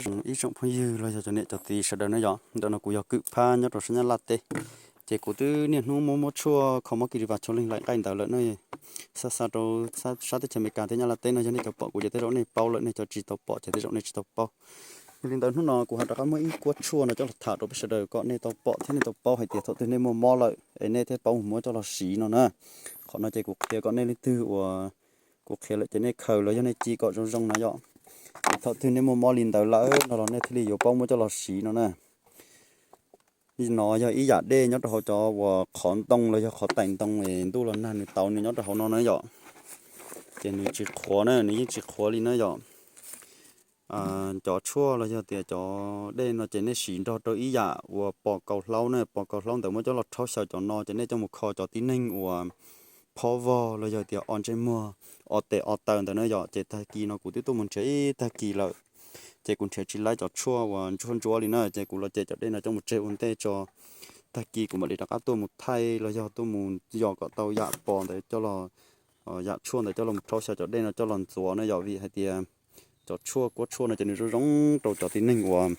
Ib tsoom phooj ywg los yog cov niam cov txiv sawv daws na yom, ntawm no kuv yog Kwm Phab nyob rau sab Nyab Laj teb. Ces kuv twb niaj hnub muab muab tshuaj kho mob kis li vas tshau leej laim nqaij ntawd lawm na. Xa xa rau sab teb chaws Amelikas thiab Nyab Laj teb no, yog nej tau pom kuv ces tej zaum nej paub lawm, nej cov tsis tau pom ces tej zaum nej tsis tau paub. Yog li ntawd hnub no kuv ho rov qab muab ib kuab tshuaj no coj los tham rau peb sawv daws kom nej tau pom thiab nej tau paub hais tias thaum twg nej muaj mob lawm es nej thiaj paub mus muab coj los siv no na. Qhov no ces kuv qhia kom nej leej twg uas, kuv qhia lawm ces nej khaws los yog nej ci kom zoo zoo na yom. Es thaum twg nej muaj mob li ntawd lawm no los nej thiaj li yuav paub muab coj los siv no na. No yog ib yam dej nyob rau hauv cov uas qhov ntoo los yog qhov tais ntoo es ntuj los nag nws tau nws nyob rau hauv no na yom. Ces nws tsis qhuav na, nws yeej tsis qhuav li na yom. Cov tshuaj los yog tias cov dej no ces nej siv nrog rau ib yam uas pos kaus hlaub na, pos kaus hlaub ntawd muab coj los rhaub xyaw cov no ces nej coj mus kho cov tib neeg uas phob vog los yog tias o ntsej muag, o tes o taw ntawd na yom. Ces tag kis no kuv twb tuaj mus nrhiav ib tag kis lawm, ces kuv nrhiav tsis laib cov tshuaj uas ntsuab ntsuab li na, ces kuv los cem cov dej no coj mus tseg ua ntej tso. Tag kis kuv mam li rov qab tuaj mus thaij los yog tuaj mus yos kom tau yam pos ntawd coj los, yam tshuaj ntawd coj los rhaub xyaw cov dej no coj los ntxuav na yom, vim hais tias cov tshuaj kuab tshuaj no ces nws zoo zoo rau cov tib neeg uas,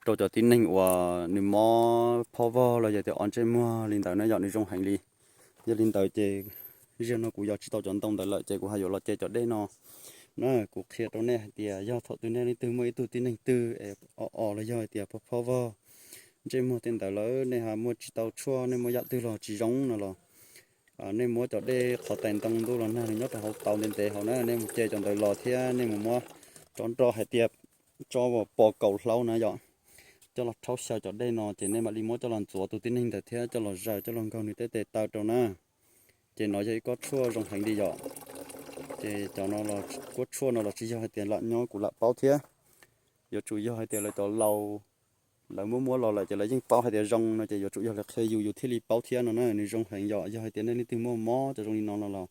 rau cov tib neeg uas nws mob phob vog los yog tias o ntsej muag li ntawd na yom, nws zoo heev li. Yog li ntawd ces zaum no kuv yos tsis tau cov ntoo ntawd lawm ces kuv ho yuav los cem cov dej no na. Kuv qhia rau nej hais tias yog thaum twg nej leej twg muaj ib tug tib neeg twg es o o los yog hais tias phob vog, ntsej muag tej ntawd lawm, nej ho muaj tsis tau tshuaj, nej muaj yam twg los tsis zoo no los, nej muab cov dej qhov tais ntoo ntuj los nag nws nyob rau hauv tau ntev ntev hauv na, nej mus ce cov ntawd los thiab nej mus muab tsob nroj hais tias tsob uas pos kaus hlaub na yom, coj los rhaub xyaw cov dej no ces nej mam li muab coj los ntxuav tus tib neeg ntawd thiab coj los zaws coj los nkaug nws tej tes taw rau na. Ces no yog ib kob tshuaj zoo heev li yom. Ces cov no, kuab tshuaj no los tsis yog hais tias lam nyob kuv lam paub thiab, yuav tsum yog hais tias lawv cov laus lawv muab muab los lawm ces lawv yeej paub hais tias zoo no ces yuav tsum yog lawv qhia yus yus thiaj li paub thiab no na. Nws zoo heev yom, yog hais tias nej leej twg muaj mob cov zoo li no no los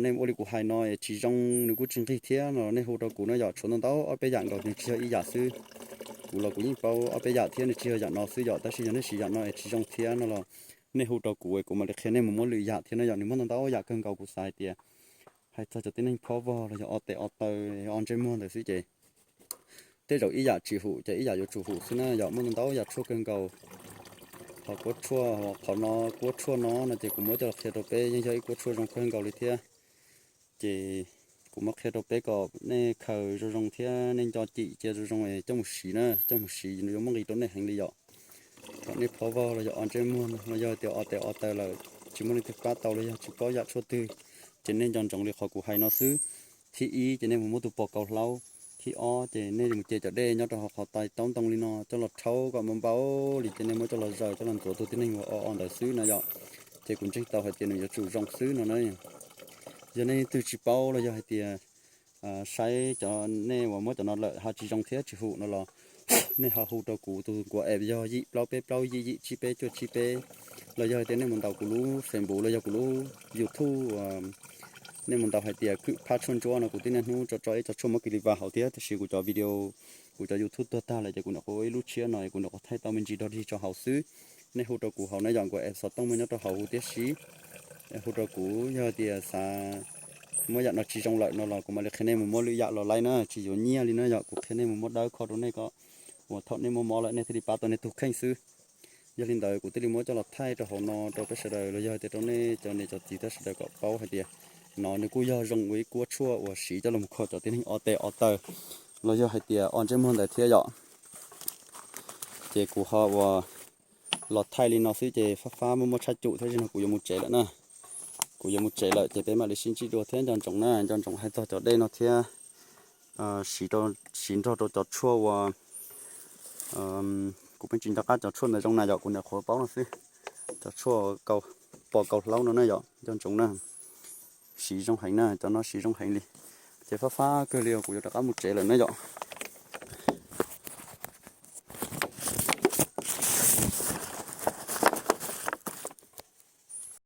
nej ua li kuv hais no tsis zoo, nws kuj tsis nqig thiab no nej hu rau kuv na yom. Tshuav ntau ntau ob peb yam nkaus, nws tsis yog ib yam xwb. Kuv los kuv yeej paub ob peb yam thiab, nws tsis yog yam no xwb yom, tab sis yog nej siv yam no es tsis zoo thiab no los nej hu rau kuv es kuv mam li qhia nej mus muab lwm yam thiab no yom. Nws muaj ntau ntau yam kawg nkaus, kuv xav hais tias hais txog cov tib neeg phob vog los yog o tes o taw, o ntsej muag ntawd xwb ces tej zaum ib yam tsis hum ces ib yam yuav tsum hum xwb na yom. Muaj ntau ntau yam tshuaj kawg nkaus. Qhov kuab tshuaj, qhov no, kuab tshuaj no no ces kuv muab coj los qhia rau peb yeej yog ib kuab tshuaj zoo kawg nkaus li thiab. Ces kuv muab qhia rau peb kom nej khaws zoo zoo thiab nej nco cim cia zoo zoo coj mus siv na, coj mus siv yuav muaj nqis rau nej heev li yom. Thaum nej phob vog los yog o ntsej muag los yog tias o tes o taw lawm, tsis muaj leej twg pab tau los yog tsis paub yam tshuaj twg, ces nej nco ntsoov li qhov kuv hais no xwb. Thib ib ces nej mus muab tus pos kaus hlaub. Thib ob ces nej mus ce cov dej nyob rau hauv qhov tais taub ntoo li no coj los rhaub kom npau npau li ces nej muab coj los zaws coj los ntxuav tus tib neeg uas o o ntawd xwb no yom. Ces kuv ntseeg tau hais tias nws yuav tsum zoo xwb no na. Yog nej leej twg tsis paub los yog hais tias saib cov nej uas muab cov no lawm ho tsis zoo thiab tsis hum no los nej ho hu rau kuv tus nkuav app yog yim plaub peb plaub yim yim tsib peb cuaj tsib peb, los yog hais tias nej mus ntaus kuv lub Facebook los yog kuv lub YouTube, nej mus ntaus hais tias Kwm Phab Tshuaj Ntsuab no kuv twb niaj hnub tso tso ib co tshuaj mob kis li vas hauv thiab, tab sis kuv cov video, kuv cov YouTube tuag tag lawm ces kuv nyuam qhuav ua ib lub tshiab no kuv nyuam qhuav thaij tau me ntsis dog dig tso hauv xwb. Nej hu rau kuv hauv na yom, nkuav app xov tooj muaj nyob rau hauv huv tib si. Hu rau kuv yog tias xav muab yam no tsis zoo lawm no los kuv mam li qhia nej mus muab lwm yam los laib na, tsis yuav nyiaj li na yom. Kuv qhia nej mus muab dawb kho rau nej kom uas thaum nej muaj mob lawm nej thiaj li pab tau nej tus kheej xwb. Yog li ntawd kuv thiaj li muab coj los thaij rau hauv no rau peb sawv daws los yog tias rau nej cov niam cov txiv thiab sawv daws kom paub hais tias no nws kuj yog zoo ua ib kuab tshuaj uas siv coj los kho cov tib neeg o tes o taw los yog hais tias o ntsej muag ntawd thiab yom. Ces kuv ho uas los thaij li no xwb ces fab fab muaj muaj tshaj cum thiab, zaum no kuv yuav mus tsev lawm na. Kuv yuav mus tsev lawm ces peb mam li sib ntsib dua thiab, nco ntsoov na, nco ntsoov hais txog cov dej no thiab. Siv nrog rau cov tshuaj uas, kuv pheej tsis nco qab cov tshuaj ntawd zoo na yom, kuv nyuam qhuav paub no xwb. Cov tshuaj pos kaus hlaub no na yom, nco ntsoov na. Siv zoo heev na, cov no siv zoo heev li. Ces fab fab kawg li kuv yuav rov qab mus tsev lawm na yom.